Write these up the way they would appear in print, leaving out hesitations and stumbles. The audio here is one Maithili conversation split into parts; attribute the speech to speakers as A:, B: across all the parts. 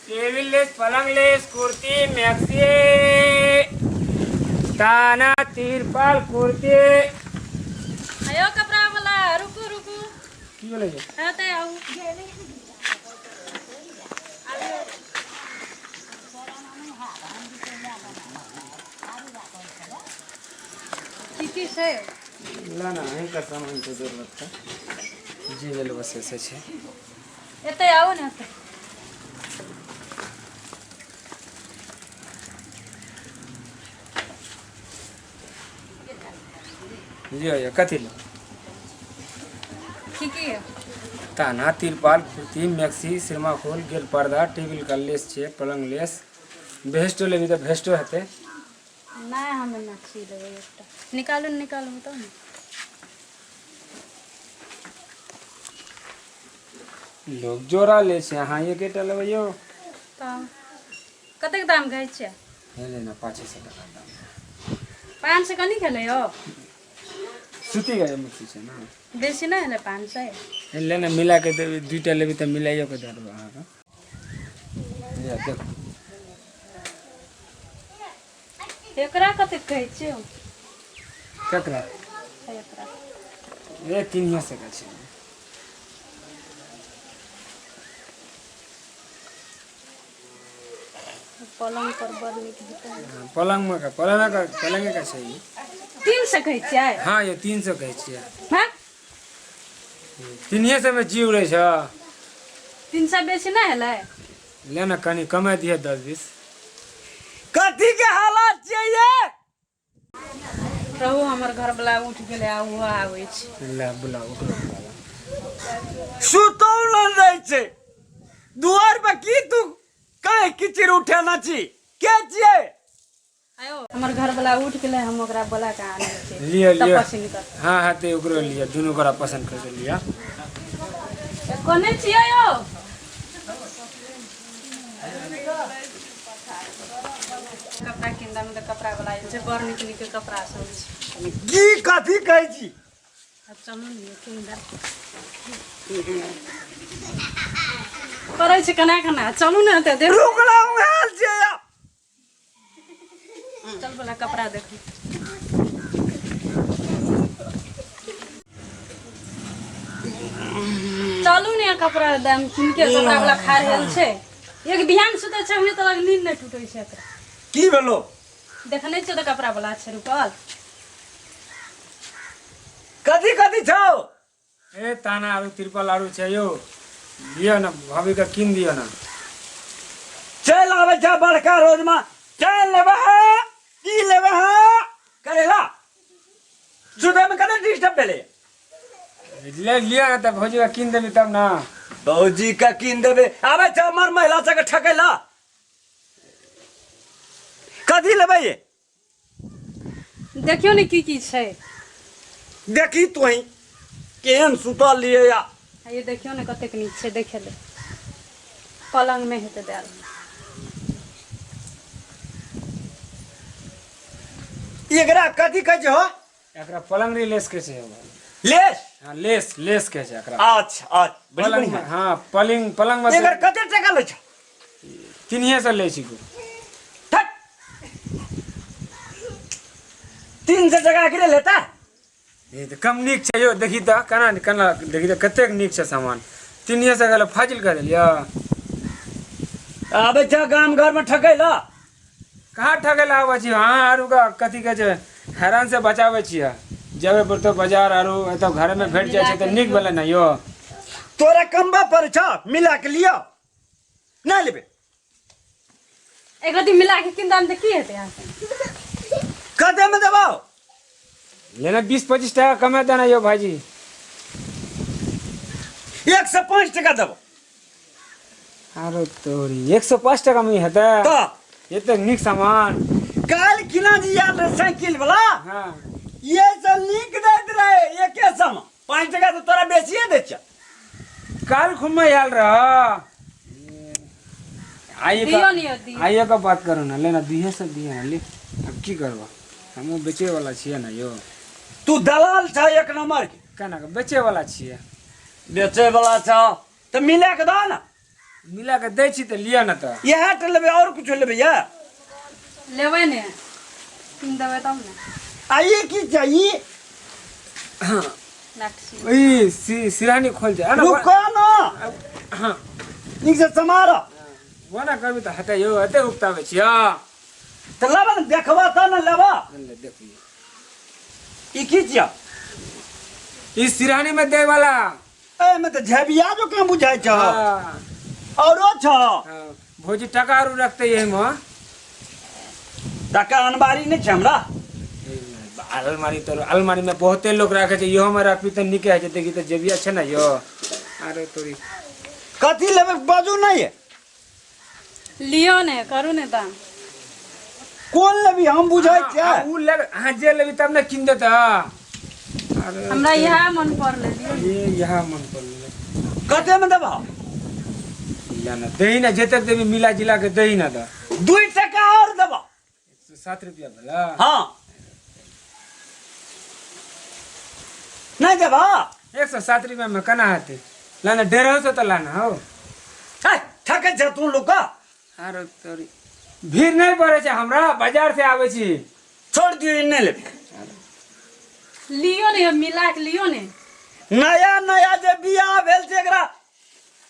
A: टेबल लेस, पलंग लेस, कुर्ती, मैक्सी, ताना, तिरपाल, कुर्ती।
B: आयो कपड़ा वाला, रुकू रुकू।
A: की भेलै यौ?
B: हाँ तऽ आउ। की की छै?
A: ना ना, अहीँके सामानके जरूरत छै, जे भेल बस से छै।
B: एतै आउ ने एतै।
A: लिअ यौ, कथी लेब?
B: की की यऽ?
A: ताना, तिरपाल, कुर्ती, मैक्सी, सिरमा खोल गेल, पर्दा, टेबुल का लेस छै, पलंग लेस, भेस्टो लेबी तऽ भेस्टो हेतै।
B: नहि, हम मैक्सी लेबै एकटा। निकालू ने, निकालू तब ने।
A: लोग जोड़ा लै छै, अहाँ एकेटा लेबै यौ?
B: तऽ कतेक दाम कहै छियै?
A: हेलै ने, 500 टका दाम।
B: 500 कनि खेलै यौ।
A: सूती के मैक्सी छै ने।
B: बेसी नहि हेलै 500?
A: ले ने, मिला के देबै। दुइटा लेबै तऽ मिलाइयो के दऽ देबै अहाँके। लिअ, देखू।
B: एकरा कतेक कहै छियै?
A: ककरा?
B: एकरा।
A: ए, 300 के छै।
B: पलंग पर बड़ नीक हेतै।
A: हाँ, पलङ्गमे का, पलङ्ग पलङ्गे का छै ई।
B: 300 कहै छियै?
A: हँ यौ, 300 कहै छियै।
B: हँ।
A: 300 मे जीव रहै छ।
B: 300 बेसी नहि हेलै?
A: ले ने, कनि कमाइ दिहे, 10 20।
C: कथी के हालात छियै ये?
B: रहू, हमर घरवला उठि गेलै आ ओहो आबै छै।
A: ले, बुलाउ ओकरो, बुलाउ।
C: सुतौ न दै छै। दुआर पर की तू काहे किचिर उठेना छी? के छियै?
B: आयो, हमर घरवला उठि गेलै, हम ओकरा बोला के आनै छी।
A: लिअ।
B: तब
A: लिअ।
B: पसन्द कर।
A: हँ हँ, तऽ ओकरो लिअ, दुनू गोरा पसन्द करि कऽ लिअ।
B: कोने छियै यौ? कपड़ा किनदा में तऽ कपड़ा वाला आयल छै, बड़ नीक नीक कपड़ा सब छै।
C: की कथी कहै छी?
B: आब चलू ने किनदा करै छै केना केना, चलू ने तऽ देख।
C: रुकला, उहाल छियै या।
B: चल वाला कपड़ा देखू। चलू ने, कपड़ा दाम किनके कपड़ा वाला खा रहल छै। एक बिहान सुतै छै, हुए तलक नींद नहि टूटै छै एकरा।
C: की भेलो?
B: देखने छियै तऽ कपड़ा वाला छै रुकल।
C: कथी कथी छौ?
A: ए, ताना आरू तिरपाल आरू छै यौ, लिअ ने, भाभीके कीन दिअ ने।
C: चलि आबै छै बड़का रोजमा, चलि लेबै है, की लेबै है? करेला सुतैमे कते डिस्टर्ब भेलै।
A: ले लिअ ने तऽ भौजीके कीन देबी तब ने।
C: भौजी के कीन देबै? आबै छै हमर महिला सबके ठकैला। कथी लेबै ये?
B: देखियौ ने की की छै।
C: देखी तोही केहन सुतल लिए या।
B: आ ये देखियौ ने, कतेक नीक छै, देखे ले, पलङ्गमे हेतै देल।
C: एकरा कथी कहै छै हो?
A: एकरा पलंग रे लेस कहै छै।
C: लेस?
A: हँ, लेस, लेस कहै छै एकरा।
C: अच्छा अच्छा, बड़ी
A: पलंग।
C: बढ़िया।
A: हँ, पलंग, पलंग में।
C: एकर कते टका लै छ?
A: 300 लै छी गो।
C: थक, 300 टका एकरे लेता?
A: ई तऽ कम नीक छै यौ, देखी तऽ केना केना, देखी तऽ कतेक नीक छै सामान। 300 गेलै, फाजिल कऽ देलियै।
C: आबै छ गाम घर में ठकै ला।
A: कहाँ ठकै लए आबै छी अहाँ? आरू का कथी कहै छै, हैरान से बचाबै छियै। जेबै पड़तौ बाजार, आरू एतऽ घरेमे भेट जाइ छै तऽ नीक भेलै ने यौ।
C: तोरा कमबा पर छ, मिला के लियो, नहीं लेबे।
B: एक रति मिला के किन दाम तऽ की हेतै अहाँके?
C: कते में देबो?
A: लेना, 20 25 टाका कमे देना यौ भाईजी।
C: 105 टका देबो।
A: आरो तोरी, 105 टाका मे हेतै?
C: तऽ।
A: एतेक नीक सामान?
C: काल्हि खिना जे आयल रहे साइकिल वाला, ये सब नीक दैत रहे, एके सम 5 टका तऽ तोरा बेसिए दै छ।
A: काल्हि खुमे आयल रह, आइए।
B: दियौ
A: का
B: ने यौ, दियौ।
A: आइए का बात करू ने, लेना दिहे से दिहे ने, ले। अब की करबा, हमहूँ बेचे वाला छियै ने यौ।
C: तू दलाल छ एक नंबर के।
A: केना के बेचे वाला छियै?
C: बेचे वाला छ तऽ मिला के दऽ ने।
A: मिला के दै छी तऽ लिअ ने तऽ।
C: इएह टा लेबै आओर कुछो लेबै या?
B: लेबै ने, कीन देबै तब ने।
C: आ ई की छै ई?
B: मैक्सी।
A: ई सिरहानी खोल जाय ने।
C: रुको न।
A: हाँ।
C: नीक से समार।
A: ओना करबी तऽ हेतै यौ, एते उकताबै छियै।
C: तऽ लेबऽ ने, देखबऽ तऽ ने लेबऽ।
A: ले देखियौ।
C: ई की छियै?
A: ई सिरहानी में दै वाला।
C: एहिमे तऽ झबिया जकाँ बुझाइ छौ।
A: हाँ।
C: औरो छौ?
A: हाँ, भौजी टका आरू रखते एहिमे।
C: टका अनबारी नहि छै हमरा।
A: अलमारी तो अलमारी में बहुते लोग राखे छै, इहो में राखबी तऽ नीके होइ छै। देखी तऽ जेबिया छै ने यो। आरो तोरी।
C: कथी लेबै बाजू नहि।
B: लियो ने, करू ने दाम।
C: कोन लेबी हम बुझै छियै।
A: आ उ लेब, अहाँ जे लेबी तब ने कीन देत। अरे
B: हमरा इएह मन पड़लै, लियो ने।
A: ये यहाँ मन पड़लै।
C: कतेमे देबह?
A: मिला ना दही ना, जतेक देबी मिला जिला के दही ना दऽ।
C: 2 टका आओर देबह।
A: 107 रुपया भेला।
C: हाँ नहि देबह?
A: 107 रुपया में केना हेतै? लाना 150 तऽ लाना हौ।
C: है, ठकै छै तू लोक।
A: आरो तोरी भीड़ नहि पड़ै छै, हमरा बाजार से आबै छी।
C: छोड़ दियौ, ई नहि लेबै।
B: लियो ने, मिला के लियो ने।
C: नया नया जे बियाह भेल छै एकरा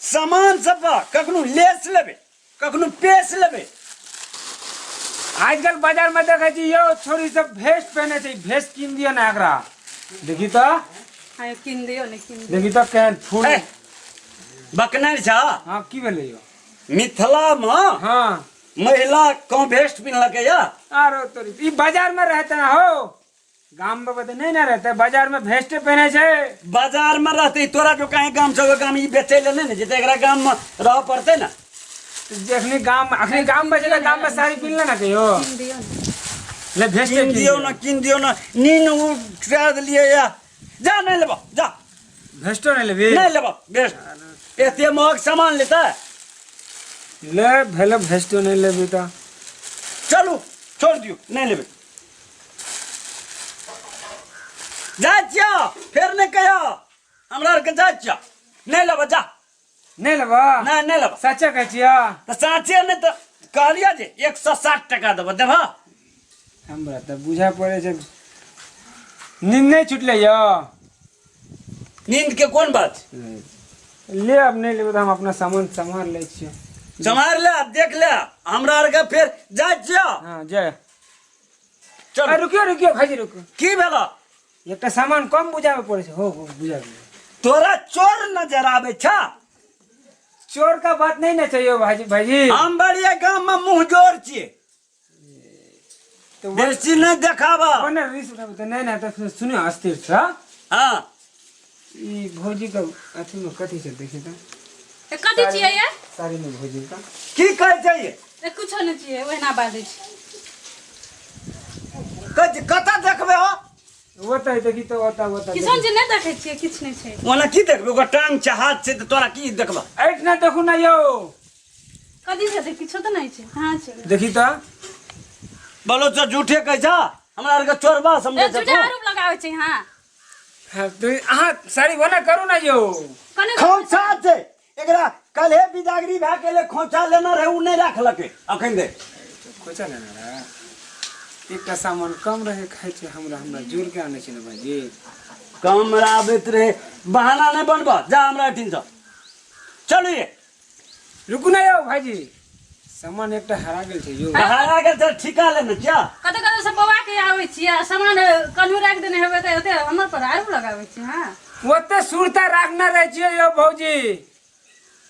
C: सामान सब पर कखनो लेस लेबै कखनो पेस लेबै।
A: आजकल बाजार में देखै छी यौ छोरी सब भेस्ट पहने छै, भेस्ट कीन दियौ ने एकरा। देखी तऽ।
B: हाँ, कीन दियौ ने, कीन दियौ।
A: देखी तऽ केहन फूल।
C: ए, बकनाइ छ।
A: हाँ, की भेलै यौ?
C: मिथिला में
A: हाँ
C: महिला कौं भेस्ट पिन्हलकै या?
A: आरो तोरी ई बाजार में रहते ना हो, गाम में तऽ नहीं ना रहते, बाजार में भेस्टे पहने छै।
C: बाजार में रहते तोरा जो कहीं गाम छौ गाम ई बेचै लए नहि ने जेतै, एकरा गाम में रहऽ पड़तै ने।
A: जखनी गाम अखनी गाम में छै तऽ गाम में साड़ी पिन्हले ना कहियो।
B: कीन दियौ ने।
A: ले भेस्टे
C: कीन दियौ ने, कीन दियौ ने। नीन उठा देलियै या। जा नहि लेबऽ जा।
A: भेस्टो नहीं लेबी?
C: नहि लेबऽ भेस्ट, एते महग सामान लेतै।
A: ले भेले भेस्टो नहीं लेबी तऽ।
C: चलू छोड़ दियौ, नहि लेबै। जाइ छियौ, फेर नहि कहियो हमरा आरके। जाइ छियौ, नहि लेबऽ जा।
A: नहीं लेबऽ?
C: नहि, नहि लेबऽ।
A: सच्चे कहै छियौ?
C: तऽ साँचे नहि तऽ कहलियै जे 160 टका देबऽ, देबह?
A: हमरा तऽ बुझा पड़ै छै नींद नहि छुटलै यौ।
C: नींद के कोन बात?
A: ले अब नहि लेबै तऽ हम अपना सामान सम्हार लै छियै।
C: सम्हार ले, देख ले हमरा आरके। फेर जाइ छियौ।
A: हाँ जय।
C: चल।
A: रुकियो रुकियो भाईजी, रुकियो।
C: की भेल?
A: एकटा सामान कम बुझाबे पड़ै छै। हो हो बुझाबे।
C: तोरा चोर नजर आबै छ?
A: चोर का बात नहीं ना चाहिए भाईजी, भाईजी।
C: हम बढ़िया गाम में मुंह जोर छियै।
A: तो
C: बेसी नहि देखाबऽ।
A: वो ना रिस उठाबे तऽ नहीं ना तऽ सुनियो अस्थिर छ।
C: हाँ।
A: ई भौजी के अथी में कथी छै देखी तऽ।
B: ए, कथी छियै ये?
A: साड़ी में भौजी का
C: की कहै छै ये?
B: ए, कुछो नहि छियै, ओहिना बाजै छै।
C: कहै छै, कतऽ देखबै हो?
A: ओतऽ देखी तऽ ओतऽ ओतऽ।
B: किछो जे नहि देखै छियै, किछु नहि छै।
C: ओना की देखबै? ओकर टांग छै, हाथ छै, तऽ तोरा की देखबऽ?
A: एहिठिना देखू ना यौ।
B: कथी छै? किछो तऽ नहि छै। कहाँ छै?
A: देखी तऽ।
C: बोलो तो झूठे कहै छ, हमरा आरके चोरबा समझै
B: ए,
C: छ
B: झूठे
C: तू?
B: आरोप लगाबै छै। हाँ
A: हाँ, तो अहाँ साड़ी बना करू ना यौ।
B: कने
C: खोंचा छै एकरा, कल्हे बिदागरी भए गेलै, खोंचा लेना रहै, उ नहि राखलकै अखन धरि।
A: खोचा लेना रहे, एकटा सामान कम रहे खाइ छै हमरा, हमरा जोड़ के आनै छै ने भाईजी।
C: कम आबैत रहे, बहाना नहि बनबऽ। जा हमरा एहिठामसँ, चलू ये।
A: रुकू ना यौ भाईजी, सामान एकटा हरा गेल छै यौ।
C: हरा गेल छै, ठीका लेने छियै।
B: कतऽ कतऽ से बौआ के आबै छियै आ सामान कन्हू राखि देने हेबै तऽ ओते हमर पर आरोप लगाबै छियै। हाँ
A: ओते सुरता राखने रहै छियै यौ भौजी,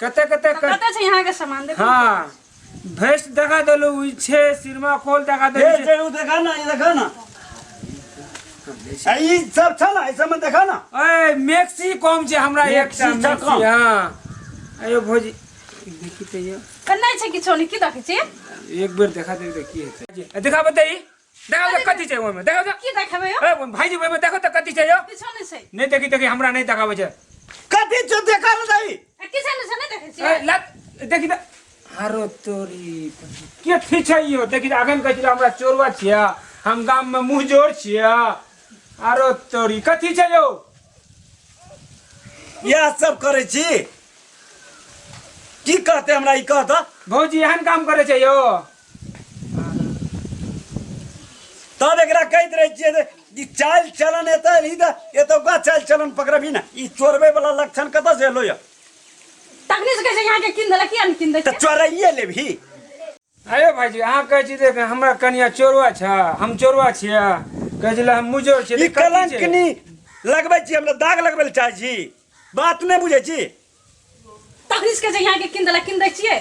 A: कते कते
B: तऽ कतऽ छै अहाँके सामान देखू।
A: हाँ भेस्ट देखा देलू, ई छै सिरमा खोल देखा
C: हे
A: देलू।
C: छै उ देखा ना, ई देखा ना, आ ई सब छ ना, ई सब में देखा ना।
A: ए मैक्सी कम छै हमरा
C: मैक्सी
A: एकटा
C: छै
A: मैक्सी
C: कम।
A: हाँ अयो भौजी देखी तऽ यौ।
B: नहि छै किछो नहि, की देखै छियै?
A: एक बेर देखा देबै तऽ की हेतै? देखा बताई, देखा तऽ कथी छै ओहिमे, देखा तऽ।
B: की देखेबै यौ?
A: ए भाईजी ओहिमे देखो तऽ कथी छै यौ।
B: किछो नहि छै।
A: नहि देखी देखी, हमरा नहि देखाबै छै।
C: कथी छौ देखा ना दही?
B: ए, किछो नहि छै, नहि देखै छियै?
A: ए लत देखी तऽ। आरो तोरी कथी छै यौ? देखी तऽ, अखन कहै छलै हमरा चोरवा छियै, हम गाम में मुँह जोर छियै। आरो तोरी कथी छै यौ?
C: इएह सब करै छी। की कहते हमरा ई कह तऽ।
A: भौजी एहन काम करै छै यौ?
C: तब एकरा कहैत रहै छियै जे ई चालि चलन एतऽ एलही तऽ एतौका चालि चलन पकड़बही ने, ई चोरबै वाला लक्षण कतऽ से एलो यऽ?
B: तखनी से कहै छै यहाँ के कीन देलक, किया नहि कीन दै
C: तऽ
B: छै?
C: चोराइए लेबही।
A: अरे भाईजी, अहाँ कहै छी देख हमरा कनिया चोरवा छै, हम चोरवा छियै, कहै छलै हम मुजोर छियै,
C: ई
A: तऽ कथी छै?
C: कलंकनी लगबै छी, हमरा दाग लगबै लए चाहै छी, बात नहि बुझै छी।
B: तखनी से कहै छै यहाँ के कीन देलक, कीन दै छियै।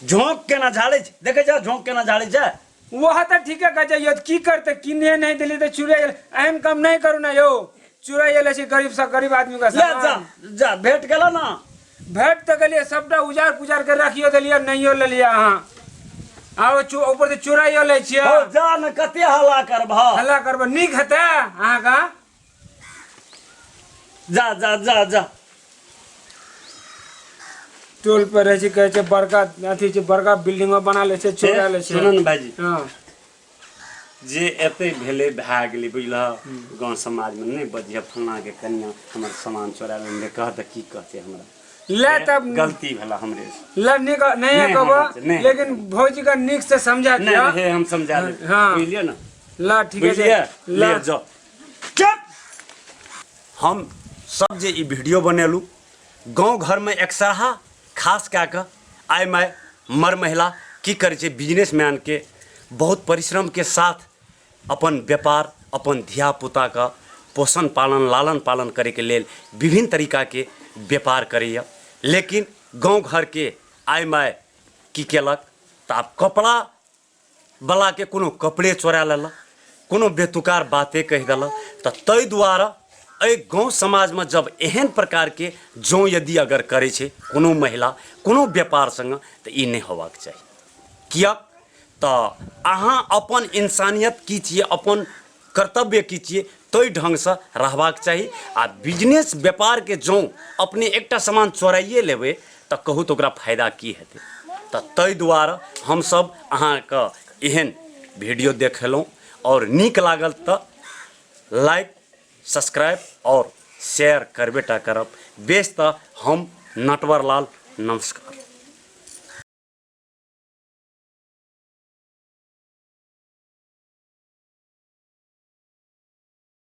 C: झोंक केना झाड़ै छै देखै छै, झोंक केना झाड़ै छै।
A: वह तऽ ठीके कहै छै यौ, की करतै, किने नहि देलियै तऽ चुरा गेलै। एहन काम नहि करू ने यौ, चुरा गेलै छै गरीब सँ गरीब आदमी के
C: ले जा।
A: सामान।
C: जा, भेट गेल ना?
A: भेट तऽ गेलियै, सबटा उजार पुजार के रखियो देलियै, नहियो लेलियै अहाँ, आरो ऊपर से चोराइयो लै छियै।
C: हो जा ने, कते हल्ला करबह?
A: हल्ला करबै, नीक हेतै अहाँके?
C: जा जा जा जा।
A: टोल पर रहै छै, कहै छै बड़का अथी छै, बड़का बिल्डिंग बना लै छै, चोरा लै छै।
C: सुनू ने भाईजी।
A: हँ।
C: जे एते भेलै भए गेलै, बुझलह? गाँव समाजमे नहि बजिह फलनाके कनिया हमर सामान चोरा लेने, कह तऽ की कहतै हमरा?
A: ले तब।
C: गलती भेला हमरे से।
A: ले, नीक नहीं
C: नहीं
A: कहबो,
C: होना चाहिए, नहीं।
A: लेकिन भौजी का नीक से समझा
C: नहीं।
A: दिया।
C: हे, हम समझा देब।
A: हाँ।
C: बुझलियै ने?
A: ला, ठीक है।
C: बुझलियै?
A: ला।
C: ले जाओ, चुप। हम सब जे ई वीडियो बनेलहुँ, गाँव घरमे एकसरहा खास कए कऽ आइ माइ मर महिला की करै छै, बिजनेसमैनके बहुत परिश्रमके साथ अपन व्यापार, अपन धियापुताके पोषण पालन लालन पालन करैके लेल विभिन्न तरीकाके व्यापार करैए। लेकिन गाँव घरके आइ माइ की केलक तऽ आब कपड़ा बलाके कोनो कपड़े चोरा लेलक, कोनो बेतुकार बाते कहि देलक। तऽ ताहि दुआरे एहि गाँव समाजमे जब एहन प्रकारके जँ यदि अगर करै छै कोनो महिला कोनो व्यापार सङ्गे, तऽ ई नहि होबाक चाही। किएक तऽ अहाँ अपन इंसानियत की छियै, अपन कर्तव्य की छियै, ताहि ढङ्गसँ रहबाक चाही। आ बिजनेस व्यापारके जँ अपने एकटा सामान चोराइए लेबै तऽ कहू तऽ ओकरा फायदा की हेतै? तऽ ताहि दुआरे हमसभ अहाँके एहन वीडियो देखेलहुँ आओर नीक लागल तऽ लाइक, सब्सक्राइब आओर शेयर करबे टा करब। बेस, तऽ हम नटवर लाल, नमस्कार।